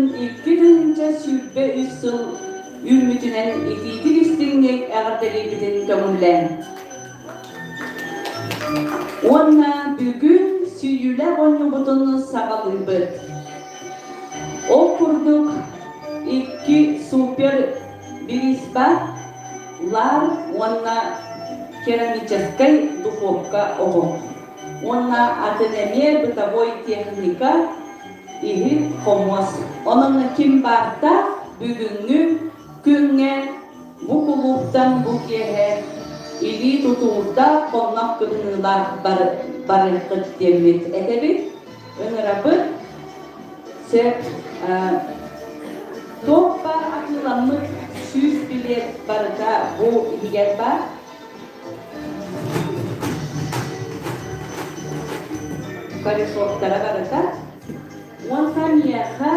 2023 сыл үүммүтүнэн итиитик-истиҥник эҕэрдэлиирбитин көҥүллээҥ. Уонна бүгүн сүүйүүлээх оонньуубутун саҕалыыбыт. Ол курдук икки супер бириис баар, лар уонна керамическай духовка оһох. Уонна атын эмиэ бытовой техника, иһит, хомуос. Онон ким баартаах бүгүҥҥү күҥҥэ бу кулууптан бу киэһэ илии тутуурдаах, хоннох кыбыныылаах барыаххыт диэммит этэбит, ыҥырабыт. Сөп. Туох баар атыыламмыт 100 билиэт барыта бу иһигэр баар. Корешоктара барыта. Уонна миэхэ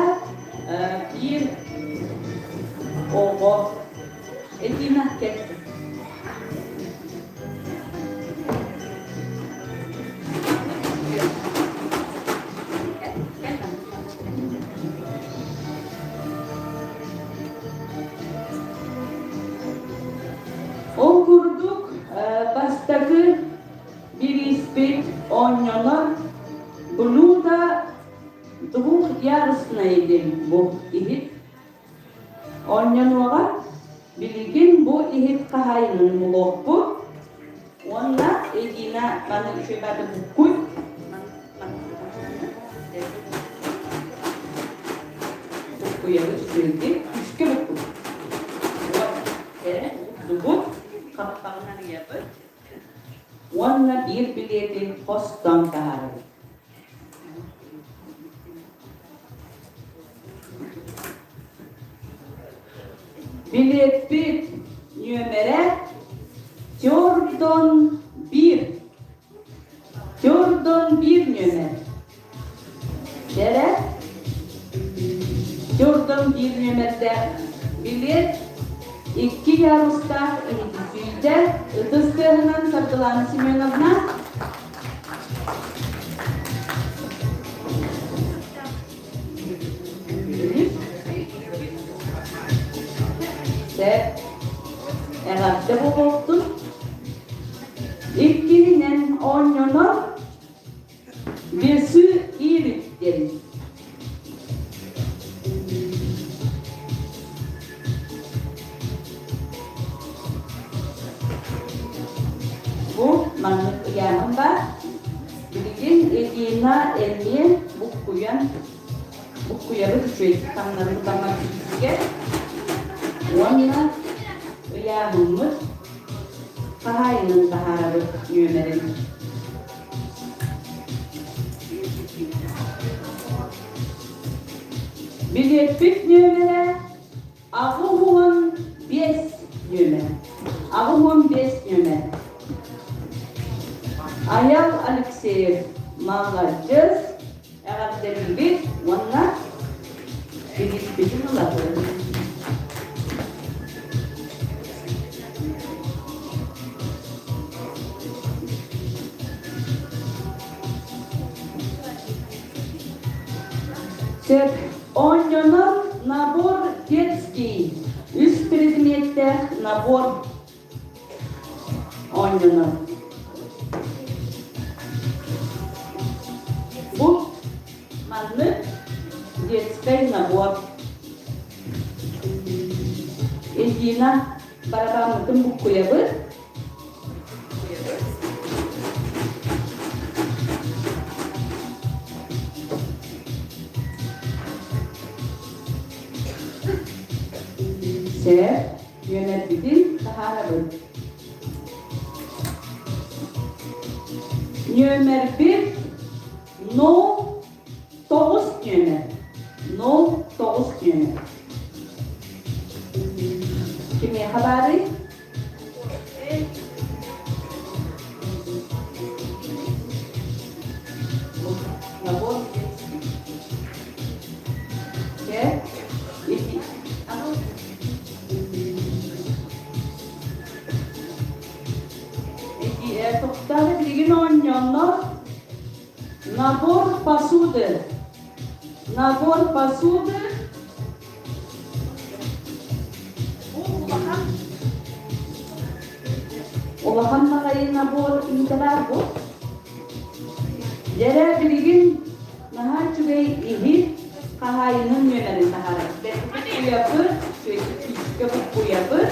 биир оҕо Этина кэл. Ол курдук, бастакы бирииспит оонньонор блюдо двухъярусное диэн бу иһит Оонньонуоҕа билигин бу иһит хаһаайынын булуохпут уонна Эдина маны үчүгэй буккуй буккуйабыт үчүгэйдик күүскэ буккуй эрэ дубут хаппаҕын арыйабыт уонна биир билиэти хостоон таһаарабыт. Билиэппит нүөмэрэ Тёрдон биир. Тёрдон биир нүөмэр. Дэрэ Тёрдон биир нүөмэрдээх билиэт икки ярустаах иһити ытыс тыаһынан Саргылана Семеновна. Сөп. Эҕэрдэ буолуохтун. Иккиһинэн оонньонор Весы иириттэн. Бу маннык ыйааһын баар. Билигин Эдина эмиэ буккуйан буккуйабыт үчүгэй таҥнарын таҥар уонна ыйааһыммыт хаһаайынын таһаарабыт нүөмэрин. Билиэппит нүөмэрэ 85 нүөмэр. 85 нүөмэр. Аял Алексеев маладьыас, эҕэрдэлиибит уонна билиспитин ылабыт. Сөп. Оонньонор набор детский. Үс предметтээх набор оонньонор. Бу маннык детскай набор. Эльвина барабаммытын буккуйабыт. Сөп, үөмэрбитин таһаарабыт. Нүөмэрбит 0 тоҕус нүөмэр. 0 тоҕус нүөмэр. Кимиэхэ баарый? Набор Чэ, ити. Ити тоқтары билигин оонньооннор набор посуды. Набор посуды. Улахан баҕайы набор иитэ баар бу. Дьэрэ билигин наһаа үчүгэй иһит хаһаайынын нүөмэрин таһаарар. Буккуйабыт, күүскэ буккуйабыт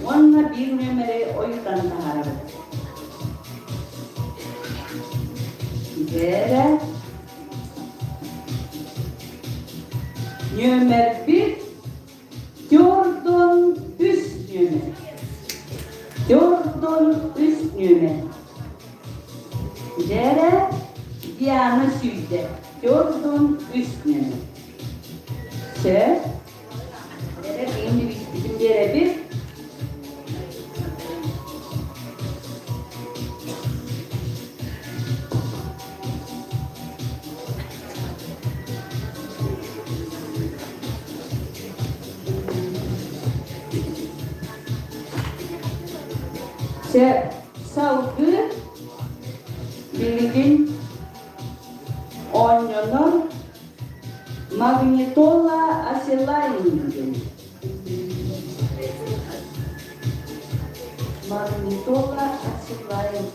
уонна биир нүөмэри ойутан таһаарабыт. Дьэрэ нүөмэрбит Төрдөн үс нүөмэр. Төрдөн үс нүөмэр. Дьэрэ Диана сүүйдэ. Төрдөн үс нүөмэр. Сөп. Дьэрэ биин бириспитин биэрэбит. Чэ, салгыы билигин оонньонор магнитола оселайн диэн. Магнитола оселайн.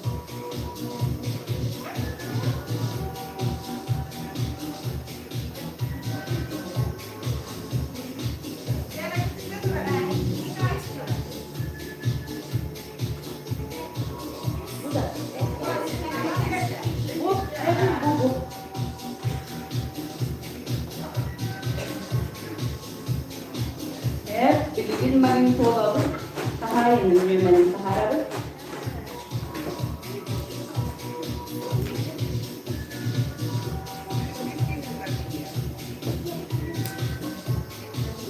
Бу да. Бу, бу, бу. Эр, билигин магнитолабыт хаһаайынын нүөмэрин таһаарабыт.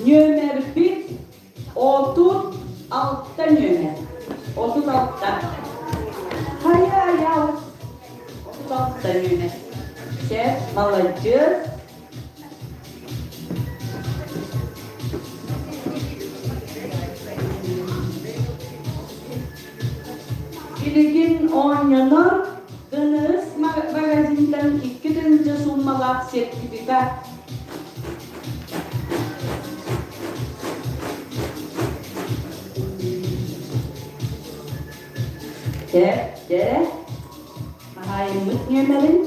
Нүөмэрбит 36 нүөмэр. 36. Хайа айал 36 нүөмэр. Чэ, маладьыас. Билигин оонньонор ДНС магазинтан 2 тыһыынча сууммалаах сертификат. Дьэ, дьэ, хаһаайыммыт нүөмэрин.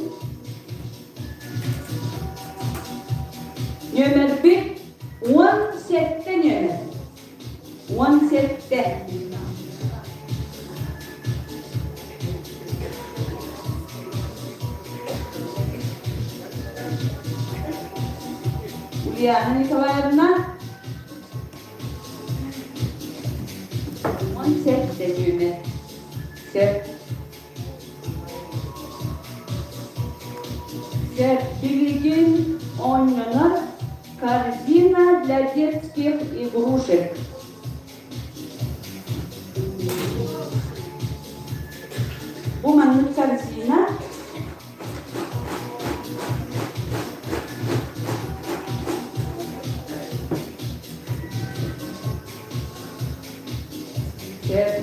Нүөмэрбит 17 нүөмэр. 17. Ульяна Николаевна. 17 нүөмэр. Сөп. Сөп. Билигин оонньонор корзина для детских игрушек. Бу маннык корзина Сөп.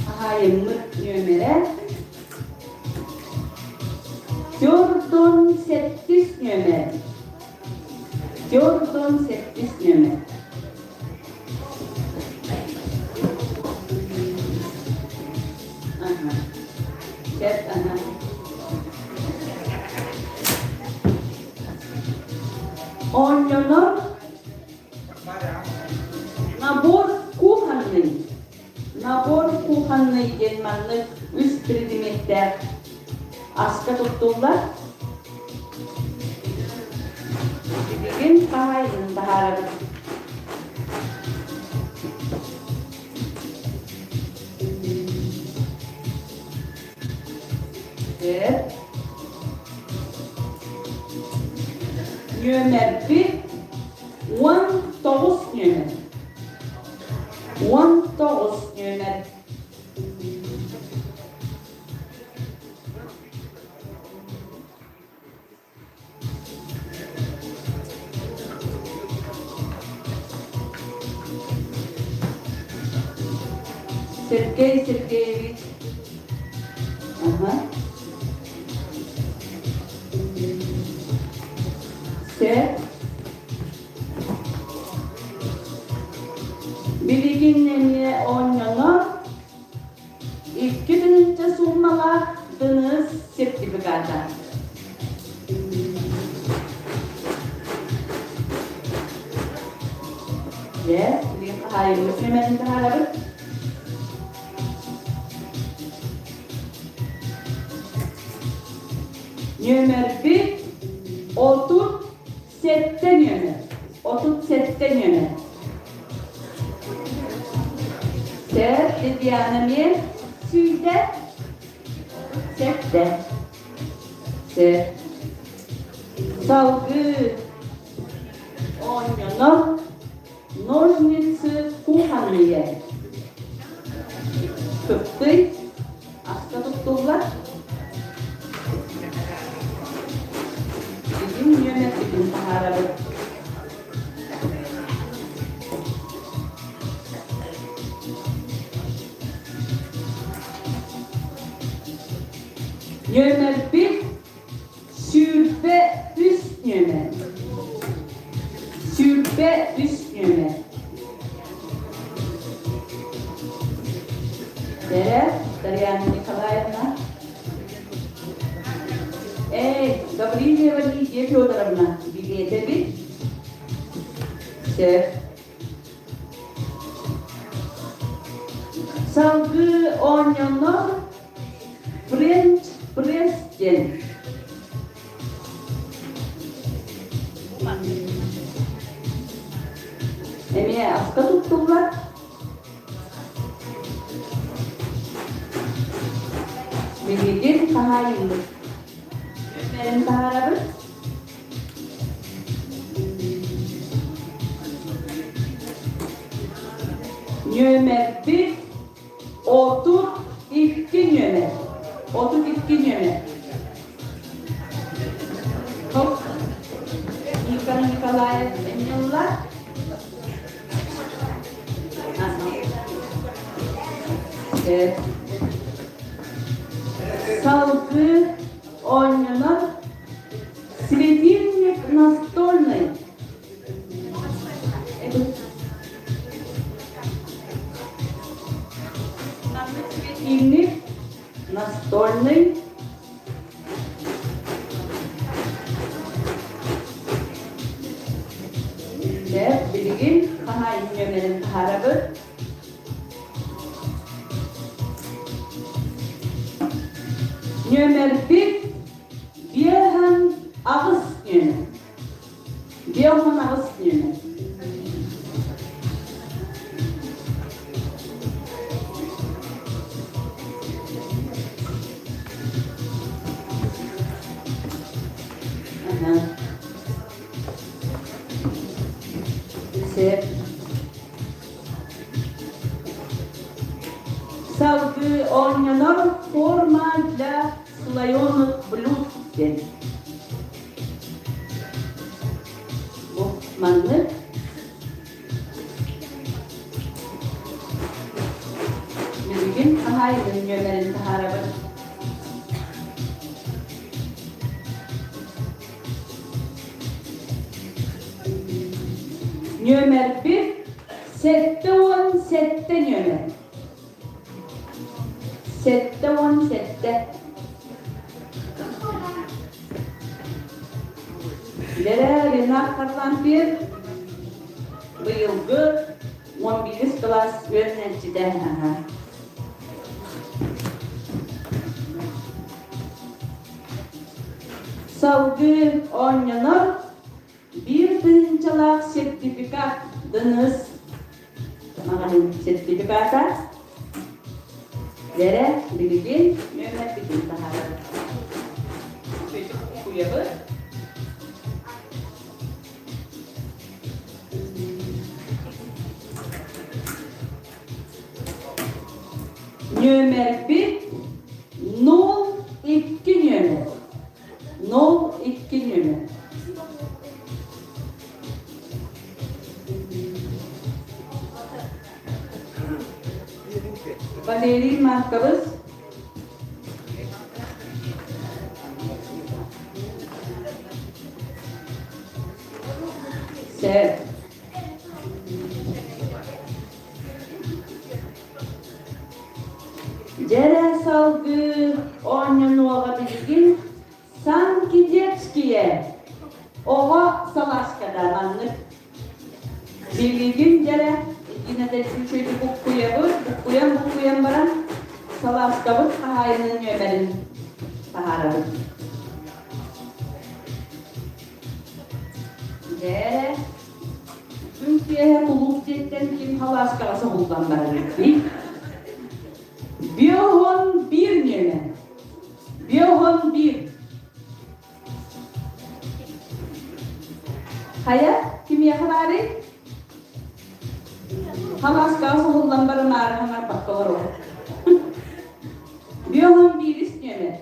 Хаһаайыммыт нүөмэрэ 48 нүөмэр. 48 нүөмэр. Ага. Сөп, ага. Оонньонор Набор кухонный. Набор кухонный диэн маннык үс предметтээх аска туттуллар. Билигин хаһаайынын таһаарабыт. Сөп. Нүөмэрбит 19 нүөмэр. 19 нүөмэр. Сергей Сергеевич. Ага. Сөп. Дьэ, билигин хаһаайыммыт нүөмэрин таһаарабыт. Нүөмэрбит 37 нүөмэр. 37 нүөмэр. Сэр, Лидиана эмиэ сүүйдэ. Сэттэ. Сэр. Салгыы оонньонор ножницы кухонные. Кыптый аска туттуллар. Билигин нүөмэрбитин таһаарабыт. Нүөмэрбит 23 нүөмэр. 23 нүөмэр. Дэрэ, Дарьяна Николаевна. Эй, Гаврильева Лидия Федоровна, билиэтэбит. Сөп. Салгыы оонньоннор Френч пресс диэн. Эмиэ аска туттуллар. Билигин хаһаайыммыт. Үмэрин таһаарабыт. Нүөмэрбит 32 нүөмэр. 32 нүөмэр. Хоп. Никон Николаев эмнелла. Салгыы оонньонор Светильник настольный. Светильник настольный. Дьэ, билигин хаһаайын нөмерин таһаарабыт. Нөмербит 58 нүөмэр. 58 нүөмэр. Ага. Сөп. Салгыы оонньонор форма для слоеных блюд диэн. Бу маннык. Билигин хаһаайынын нүөмэрин таһаарабын. Нүөмэрбит 77 нүөмэр. 77. Лера Ренат Харлампиев быйылгы 11 кылаас үөрэнээччитэ. Салгыы оонньонор биир тыһыынчалаах сертификат дыныс маҕаһыын сертификата Лэрэ билигин нүөмэрбитин таһаарар. Куйабыт. Нүөмэрбит 02 нүөмэр. 02 нүөмэр. Валерий Маркович. Сэр. Дьэрэ салгыы оонньонуоҕа билигин Санки детские оҕо салааската маннык. Билигин дьэрэ. Дэлби буккуйабыт, буккуйан-буккуйан баран салааскабыт хаһаайынын нүөмэрин таһаарабыт. Дьэ, күн киэһэ кулууп дьиэттэн ким халааскаҕа соһуллан барар эбитий? 51 нүөмэр. 51. Хайа, кимиэхэ баарый? Халааскаҕа соһуллан барымаары хаҥарбакка олоруох. 51 нүөмэр.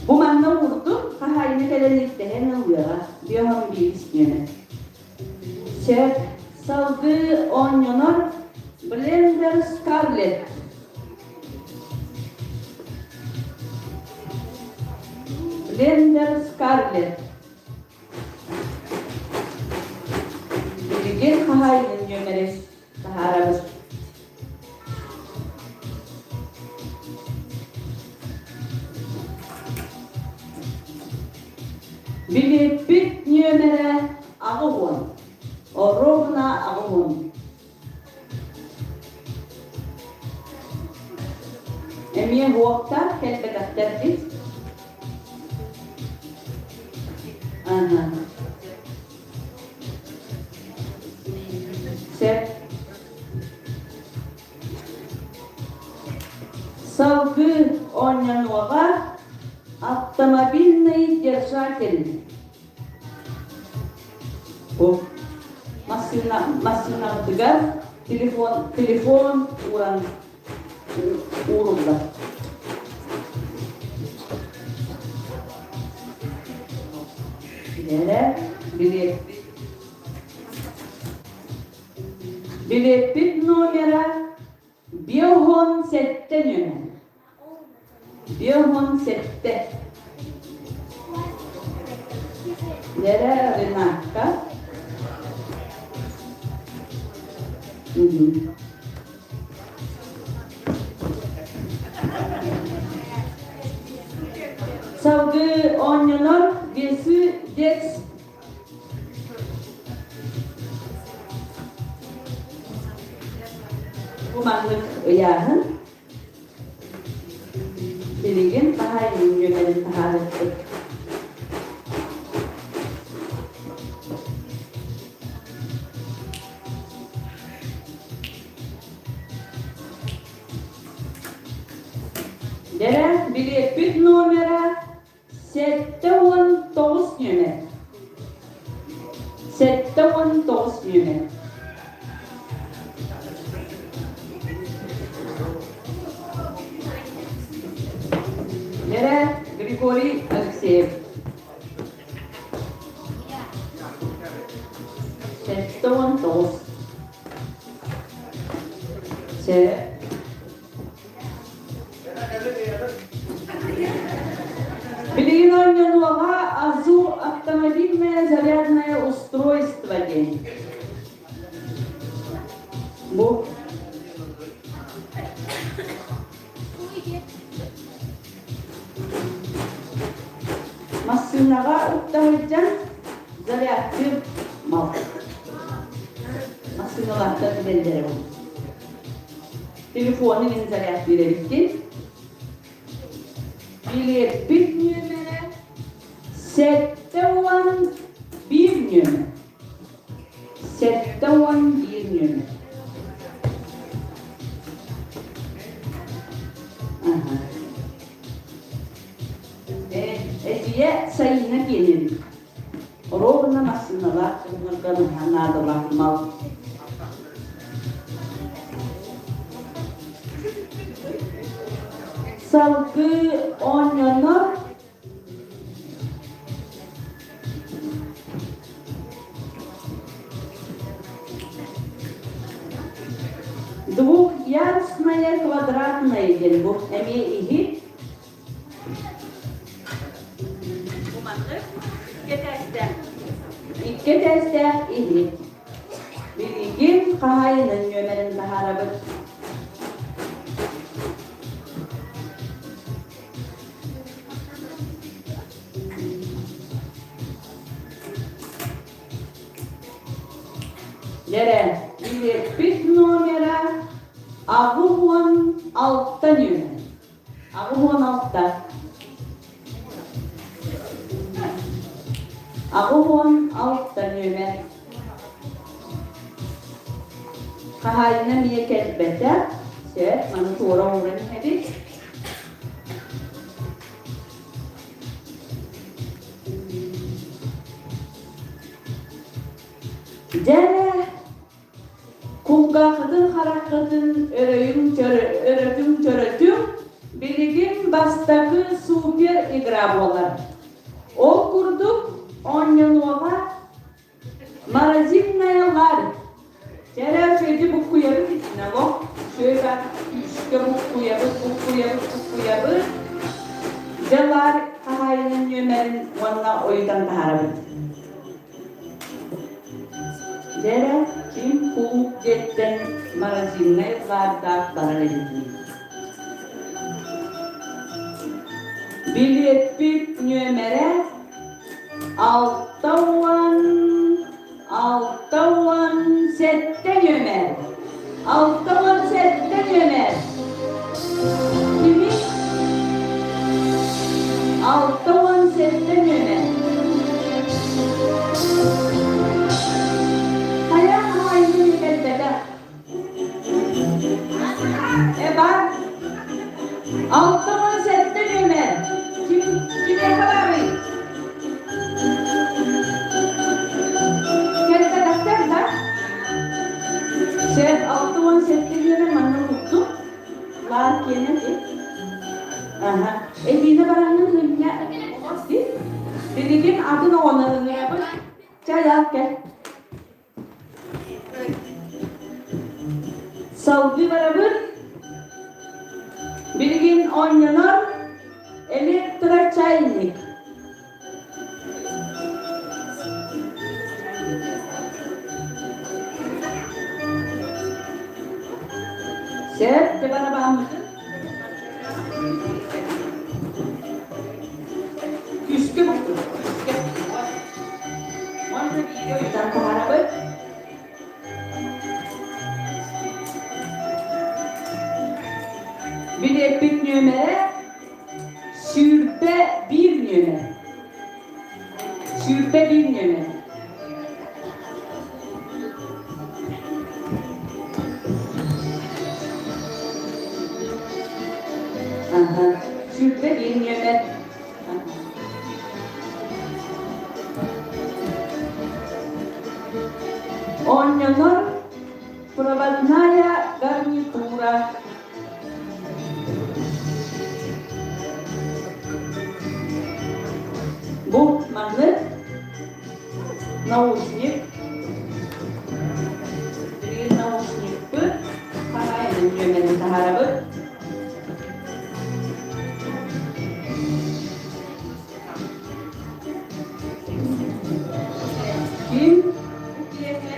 Бу манна уурдум, хаһаайына кэлэн ирдэһэн ылыаҕа. 51 нүөмэр. Сөп. Салгыы оонньонор Блендер Скарлетт. Блендер Скарлетт. Билигин хаһаайынын нүөмэрин таһаарабыт. Билиэппит нүөмэрэ 80. Оруобуна 80. Эмиэ уохтаах кэлбэтэхтэр дии. Ага. Сөп. Салгыы оонньонуоҕа автомобильный держатель. Бу массыына массыынаҕытыгар телефон телефон ууран ууруллар. Билэрэ билиэппит. Билиэппит номера 57 нүөмэр. 57. Лера Ренатка. Салгыы оонньонор весы дец Бу маннык ыйааһын Билигин хаһаайынын нүөмэрин таһаарыахпыт. Дэрэ, билиэппит номера 79 нүөмэр. 79 нүөмэр. Лера Григорий Алексеев. 79. Сөп. Билигин оонньонуоҕа АЗУ автомобильное зарядное устройство диэн. Бу массыынаҕа укта сылдьан зарядтыыр мал. Массыыналартан билэллэрэ бу. Телефону мин зарядтыыр эбиккин. Билиэппит нүөмэрэ 71 нүөмэр. 71 нүөмэр. Аха. Эдьиийэ Сайыына диэн Ровно массыыналаах дьоннорго наһаа наадалаах мал. Салгыы оонньонор Двухъярусная квадратная диэн бу эмиэ иһит Бу маннык икки этээстээх. Икки этээстээх иһит. Билигин хаһаайынын нүөмэрин таһаарабыт. Дьэрэ, билиэппит номера 86 нүөмэр. 86. 86 нүөмэр. Хаһаайына эмиэ кэлбэтэ. Сөп, маны туора ууран иһэбит. Дьэ, кулгааххытын хараххытын өрөйүҥ өрөтүҥ чөрөтүҥ, билигин бастакы супер игра буолар. Ол курдук оонньонуоҕа морозильная ларь. Чэрэ үчүгэйдик буккуйабыт итиннэ олох үчүгэй күүскэ буккуйабыт, буккуйабыт, буккуйабыт. Дьэ ларь хаһаайынын нүөмэрин уонна ойутан таһаарабыт. Дьэрэ, ким кулууп дьиэттэн морозильнай лаардаах барар эбитий? Билиэппит нүөмэрэ 67 нүөмэр. 67 нүөмэр. Кими? 67 нүөмэр. Хайа хаһаайынын кэлбэтэх. Э бар. 67 нүөмэр. Ким кимиэхэ барый? Кэлбэтэхтэр да? Сөп, 67 нүөмэр манна уһуктум. Лаар киэнэ Аха. Эдиинэ бараҥҥын һынньа Билигин атын оҕону ыҥырабын. Чай ал кэл. Салгыы барабын. Билигин оонньонор электрочайник. Сөп, дьэ барабааммытын. Күскэ буктун, күскэ. Уонна бииргэ ыйтан таһаарабыт. Билиэппит нүөмэрэ 21 нүөмэр. 21 нүөмэр. Аха, 21 нүөмэр. Оонньонор проводная гарнитура. Бу маннык наушник. Билигин наушникпыт хаһаайынын нүөмэрин таһаарабыт. Ким бу киэһэ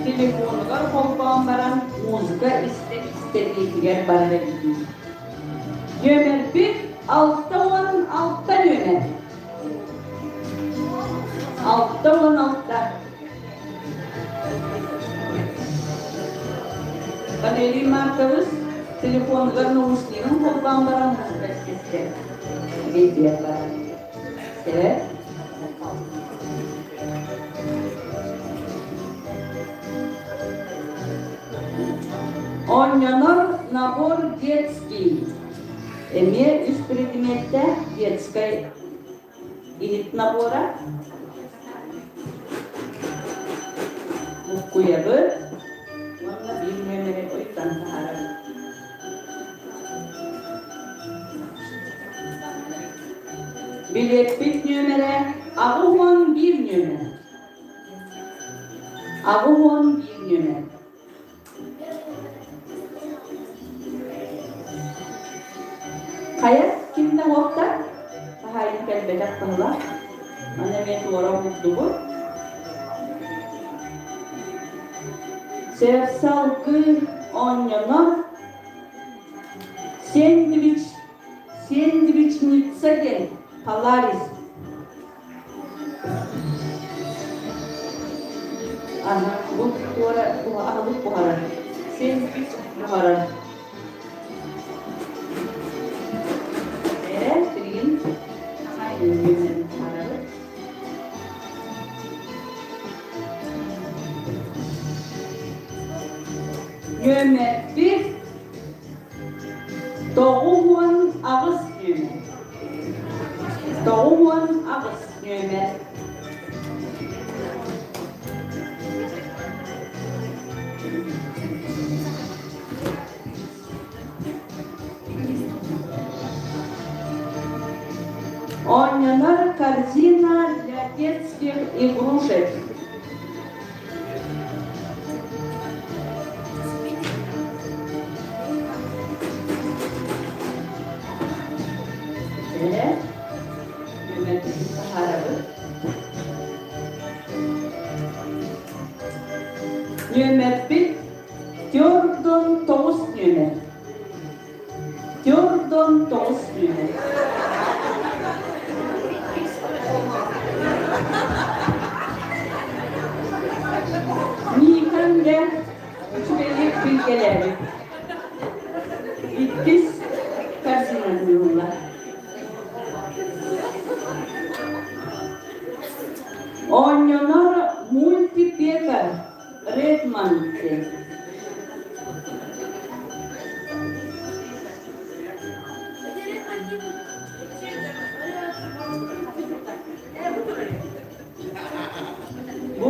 телефонугар холбоон баран музыка истэ истэриитигэр барар эбитий? Нүөмэрбит 66 нүөмэр. 66. Валерий Маркович телефонугар наушнигын холбоон баран музыка истэ истэ барар. Э? Оонньонор набор детский. Эмиэ үс предметтээх детскай иһит набора. Буккуйабыт уонна биир нүөмэри ыйтан таһаарабыт. Билиэппит нүөмэрэ 81 нүөмэр. 81 нүөмэр. Хайа, ким да уохта? Хаһаайын кэлбэтэх быһыла. Маны эмиэ туора уурдубут. Сөп салгыы оонньонон Сэндвич, сэндвичница диэн Polaris. Аһа, бу туора аһылык буһарар. Сэндвич буһарар. Эрэ, билигин буһарабыт. Нүөмэрбит 98 нүөмэр. 98 нүөмэр. Оонньонор корзина для детских игрушек. Нүөмэрбит 49 нүөмэр. 49 нүөмэр. Никон дэ үчүгэйдик билгэлээбит. Иккис корзинаны ылла. Оонньонор мультипекар Редман диэн. Бу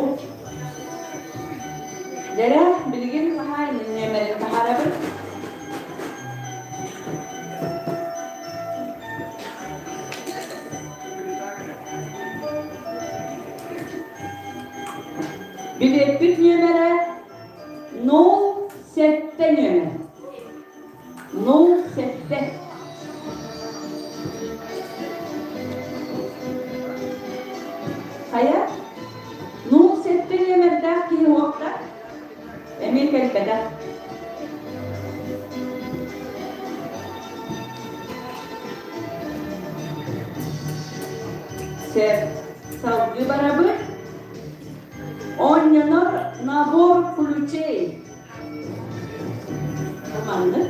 Дэрэ, билигин хаһаайын нүөмэрин таһаарабын. Билиэппит нүөмэрэ 07 нүөмэр. 07. Хайа? 07 нүөмэрдээх киһи уохта эмиэ кэлбэтэх. Сөп. Салгыы барабыт. Оонньонор набор ключей. Маннык.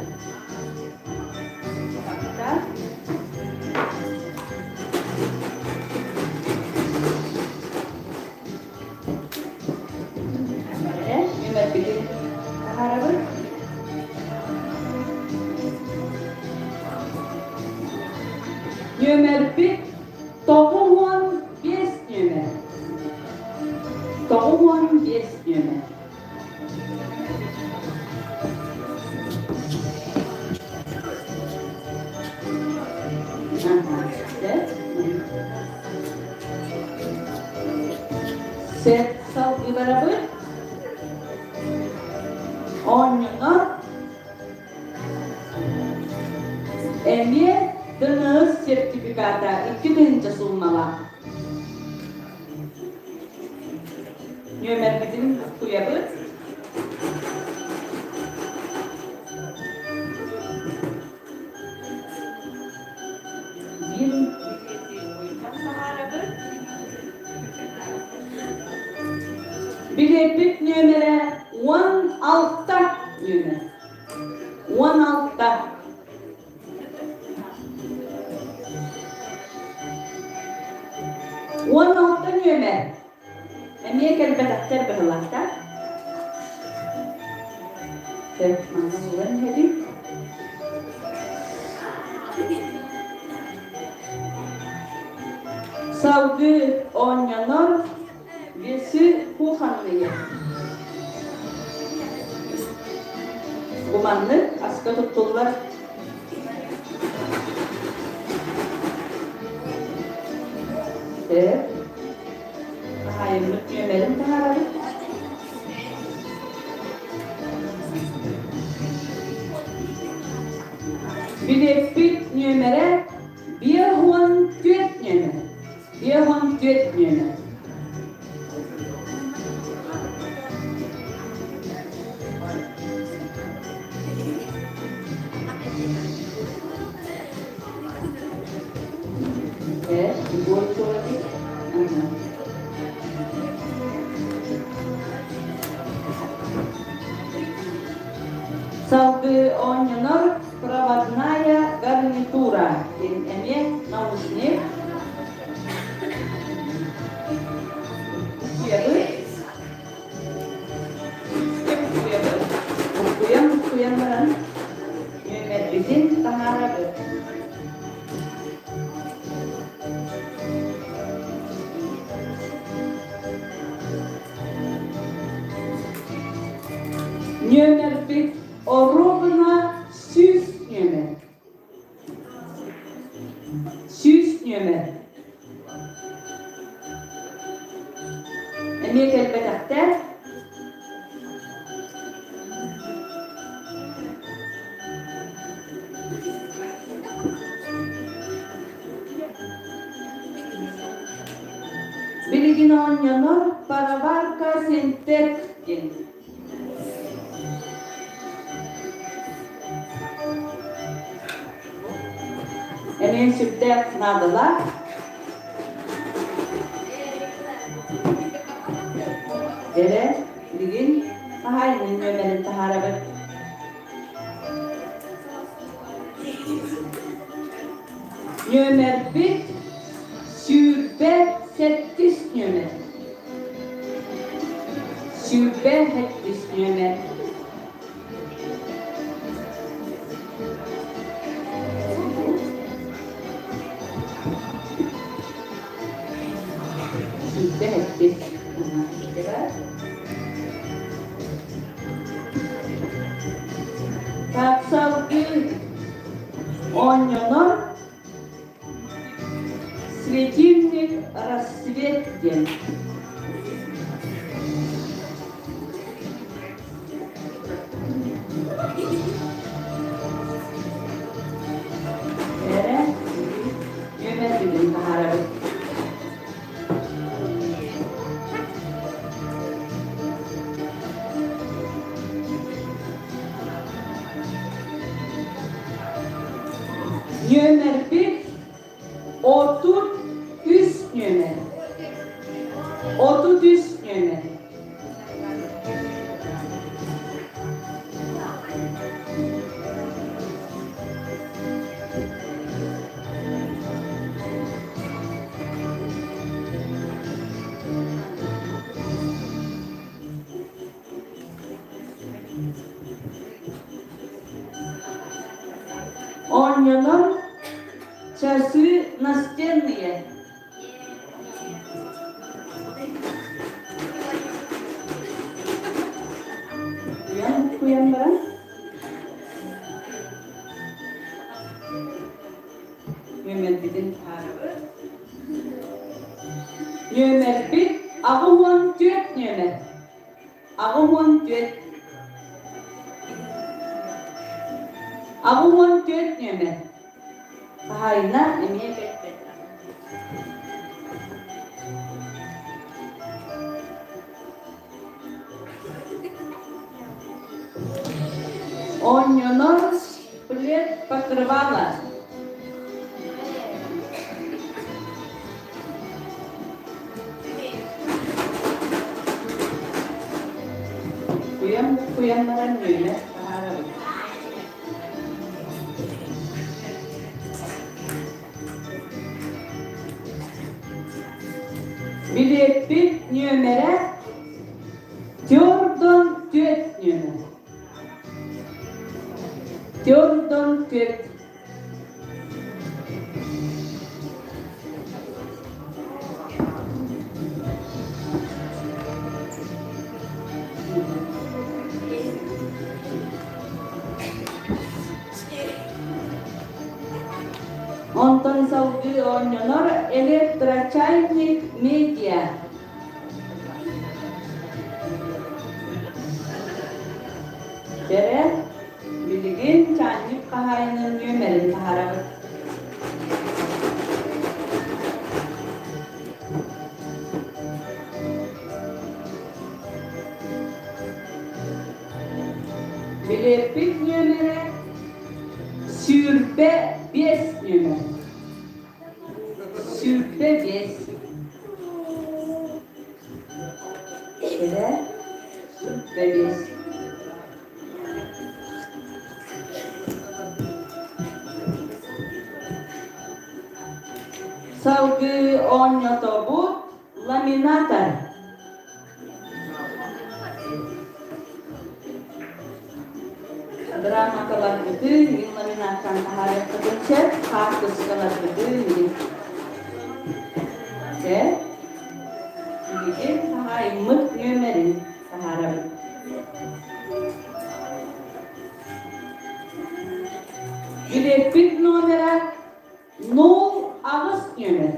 Так. Нүмербитин таһаарабыт. Нүөмэрбит 95 нүөмэр. 95 нүөмэр. Сет салгыы барабыт. Оонньонор эмиэ ДНС сертификата 2000 сууммалаах. Нүөмэрбитин туйабыт. Биир саһаарабыт. Билиэппит нүөмэрэ 16 нүөмэр. 16. 16 нүөмэр. Эмиэ кэлбэтэхтэр быһылаахтар. Сөп, манна булан иһэбин. Салгыы оонньонор весы кухонные. Бу маннык аска туттуллар. Сөп. Хаһаайыммыт нүөмэрин таһаарабыт. Билиэппит нүөмэрэ 54 нүөмэр. 54 нүөмэр. Любой человек. Оонньонор проводная гарнитура диэн эмиэ наушник. Буккуйабыт. Буккуйабыт. Буккуйан буккуйан баран нүөмэрбитин таһаарабыт. Нүөмэрбит оруобуна 100 нүөмэр. 100 нүөмэр. Эмиэ кэлбэтэхтэр. Билигин оонньонор пароварка Синтек диэн. Эмиэ сүрдээх наадалаах. Эрэ билигин хаһаайынын нүөмэрин таһаарабыт. Нүөмэрбит 27 нүөмэр. 27 нүөмэр. 27. Тапсалгы оонньонор Светильник рассвет диэн. Эрэ нүөмэрбитин таһаарабыт. Нүөмэрбит 33 нүөмэр. 33 нүөмэр. Оонньонор часы настенные. Куйан куйан баран. Нүөмэрбитин таарыбыт. Нүөмэрбит 84 нүөмэр. 84. 84 нүөмэр. Хаһаайына эмиэ кэлбэт. Оонньонор плед покрывала. Куйан куяннаран үөнэ таһаарабыт. Билиэппит нүөмэрэ Тёрдон түөрт нүөмэр. Тёрдон түөрт. Онтон салгыы оонньонор электрочайник медиа. Кэрэ, билигин чаанньык хаһаайынын нүөмэрин таһаарабыт. Билиэппит нүөмэрэ 25 нүөмэр. 25. Кэрэ, 25. Салгыы оонньотобут ламинатор. Грамоталаргытын мин ламинаттан таһаарыаххытын сөп, хаартыскаларгытын мин. Дьэ, билигин хаһаайыммыт нүөмэрин таһаарабыт. Билиэппит номера 08 нүөмэр.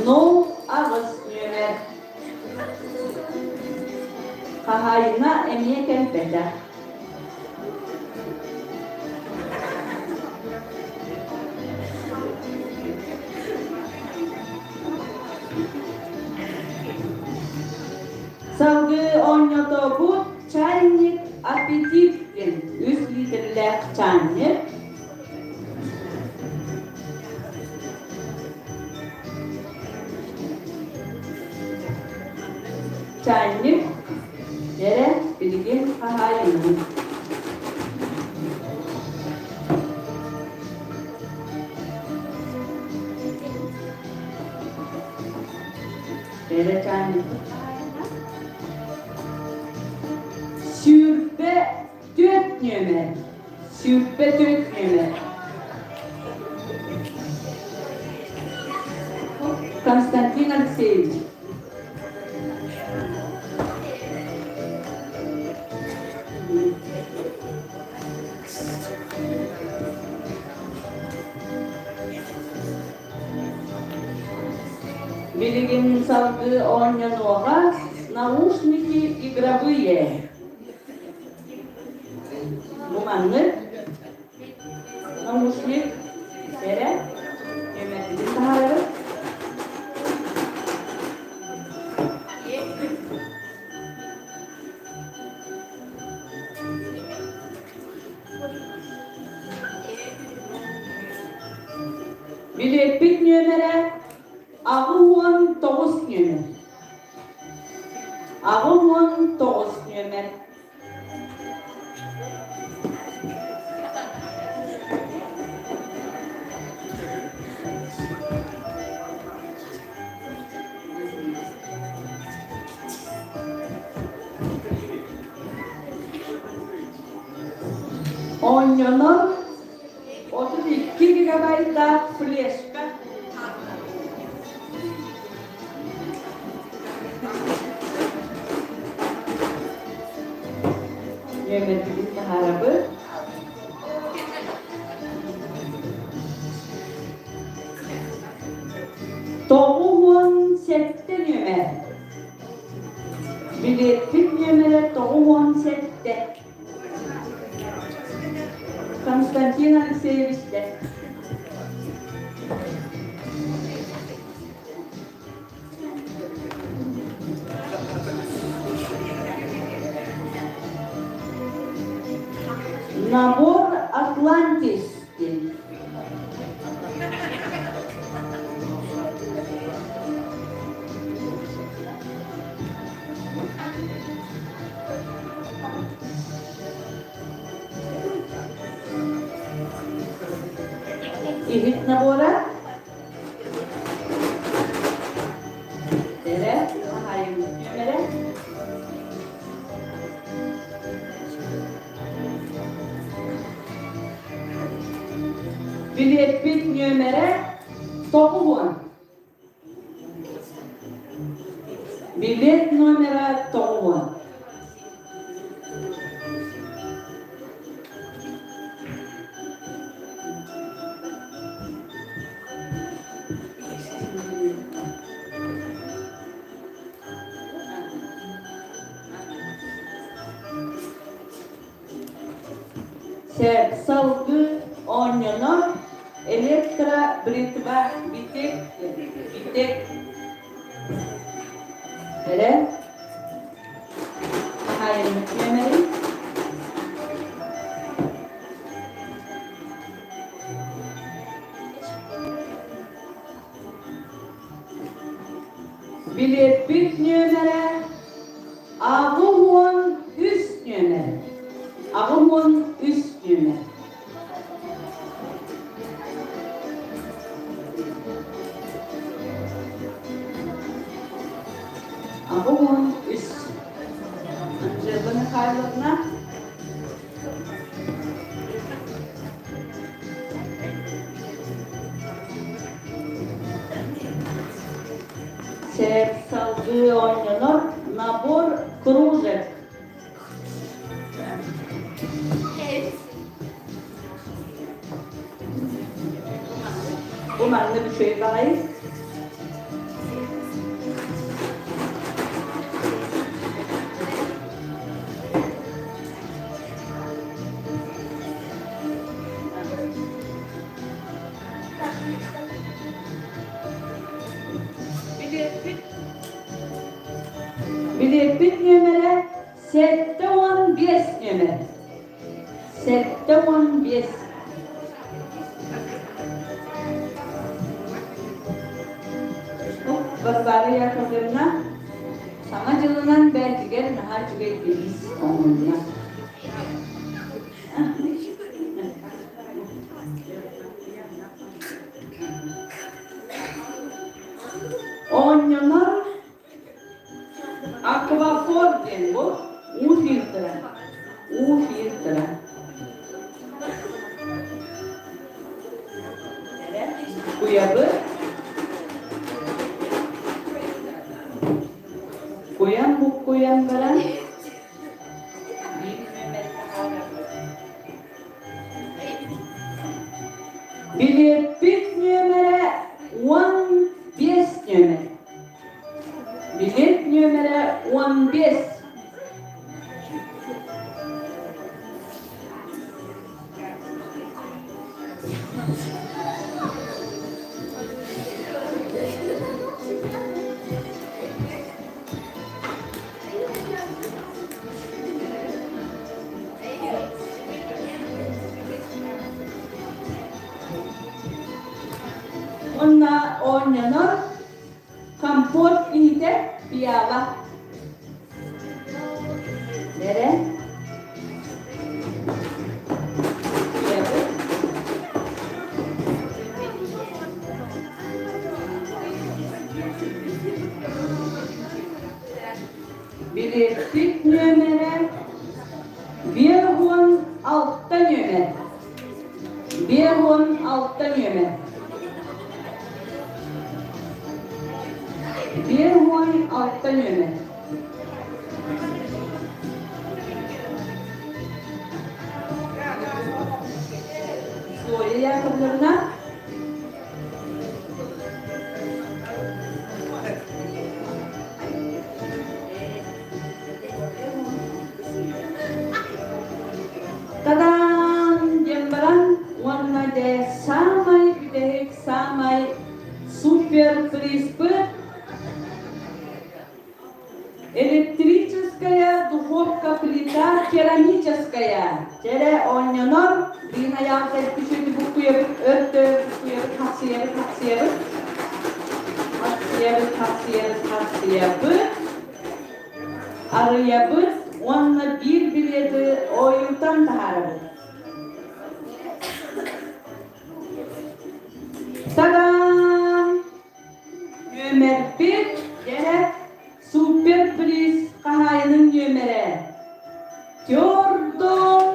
08 нүөмэр. Хаһаайына эмиэ кэлбэтэх. Салгыы оонньотобут чайник аппетит диэн үс литрэлээх чаанньык. Чаанньык эрэ билигин хаһаайынын. Эрэ чаанньыкпыт хаһаайына. 24 нүөмэр. 24 нүөмэр. Константин Алексеевич. Билигин салгыы оонньонуоҕа наушники игровые. Бу маннык наушник эрэ нүөмэрбитин таһаарабыт. Билиэппит нүөмэрэ 89 нүөмэр. 89 нүөмэр. Оонньонор 32 гигабайттаах флешка. Нүөмэрбитин таһаарабыт. 97 нүөмэр. Билиэппит нүөмэрэ 97. Константин Алексеевич Набор Атлантис диэн. Иһит набора Эрэ, хаһаайыммыт нүөмэрэ. Билиэппит нүөмэрэ 90. Билет номера 90. Салгыы оонньонор электробритва битик битик эрэ хаһаайыммыт нүөмэрин Билиэппит нүөмэрэ 83 нүөмэр. 83 нүөмэр. 83. Анжела Михайловна. Сэр салгыы оонньонор набор кружек. Бу манна үчүгэй баҕайы. Билиэппит нүөмэрэ 75 нүөмэр. 75. Варвара Яковлевна Саҥа дьылынан бэйэтигэр наһаа үчүгэй бириис оҥоһунна. Оонньонор Аквафор диэн бу уу фильтрэ. Уу фильтрэ. Куйабы Куйан буккуйан баран Билиэппит нүөмэрэ 15 нүөмэр. Билиэт нүөмэрэ 15. Уонна оонньонор компот иһитэ пиала. Эрэ. Билиэппит нүөмэрэ 56 нүөмэр. 56 нүөмэр. 56 нүөмэр. Зоя Яковлевна. Та-дам! диэн баран уонна дьэ саамай бүтэһик, саамай супер приспыт Электрическая духовка плита керамическая. Чэрэ оонньонор, биин айаҕа кэлбит буккуйабыт, өртө буккуйабыт, хахсыйабыт, хахсыйабыт, хахсыйабыт, хахсыйабыт, хахсыйабыт, арыйабыт уонна биир билеты ойутан таһаарабыт. Та-дам! Нүөмэрбит дьэ супер-приз хаһаайынын нүөмэрэ Тёрдон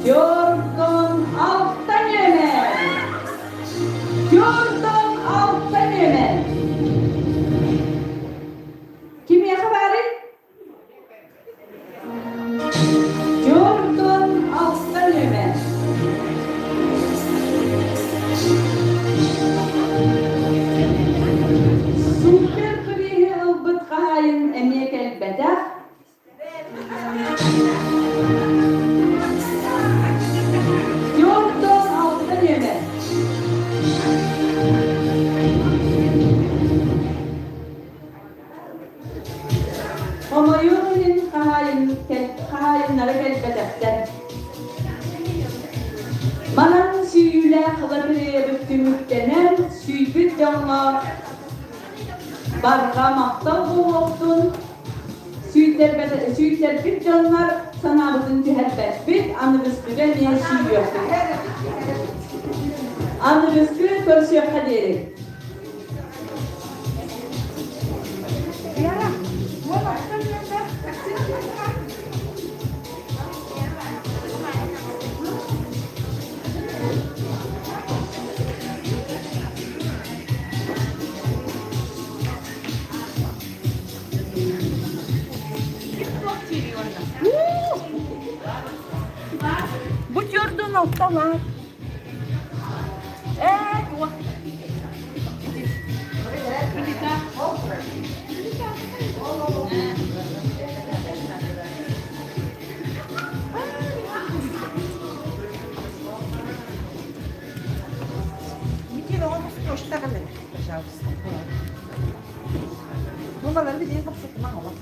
Тёрдон алта нүөмэр Тёрдон алта нүөмэр Кимиэхэ баарый? 46 нүөмэр. Супер приһи ылбыт хаһаайын эмиэ кэлбэтэх. 46 нүөмэр. Хомойуох иһин хаһаайыннара кэлбэтэхтэр. Манан сүүйүүлээх лотереябыт түмүктэнэн, сүүйбүт дьоҥҥо барҕа махтал буолуохтун, сүүйтэрбит дьоннор санаабытын түһэрбэппит, аныгыскыга эмиэ сүүйүөхпүт. Аныгыскы көрсүөххэ диэри. Алталар. Ээ, туох. Пожалуйста. Ну, балар билигин тахсытымаҥ олох.